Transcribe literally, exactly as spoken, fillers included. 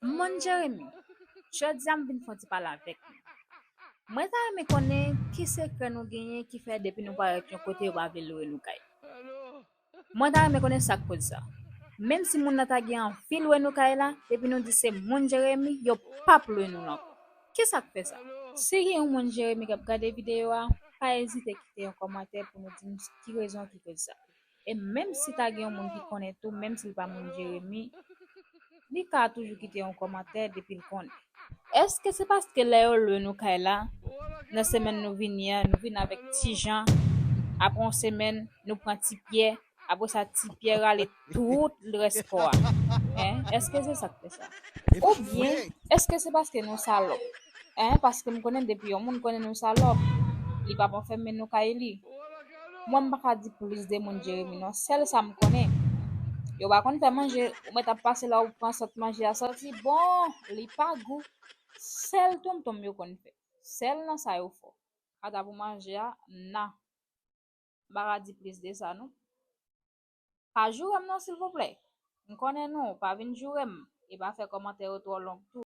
Moun Jeremi, jodi a m vin fè yon ti pale avèk nou. Mwen ta renmen konnen ki sekrè nou genyen ki fè depi nou parèt yon kote yo pa vle lwe nou kay. Mwen ta renmen konnen sa k koz sa. Menm si moun nan ta gen anvi lwe nou kay la, depi nou di se moun Jeremi, yo p ap lwe nou l ankò. Ki sa k fè sa? Si gen yon moun Jeremi k ap gade videyo a, pa ezite kite yon kòmantè pou nou di m ki rezon ki koz sa. E menm si ta gen yon moun ki konnen tou, menm si l pa moun Jeremi, li ka toujou kite yon kòmantè depi l konnen. Èske se paske lè yo lwe nou kay la, nan semèn nou vini an, nou vin avèk Ti Jan, apre yon semèn, nou pran Ti Pyè, apre sa, Ti Pyè rale tout rès kò a? Hein? Èske se sa k fè sa? Oubyen, èske se paske nou salòp? Hein? Paske m konnen depi yon moun konnen nou salòp, li p ap anfèmen nou kay li. Mwen, m pa ka di plis de moun Jeremi non. Sèl sa m konnen, yo pa konn fè manje, ou mèt ap pase la, ou pran sant manje a santi bon, li pa gou. Sèl tonmtonm yo konn fè. Sèl nan sa yo fò. Kanta pou manje a, nan. M pa ka di plis de sa non. Pa joure m non, silvouplè. M konnen nou, pa vin joure m. E pa fè kòmantè yo twò long tou.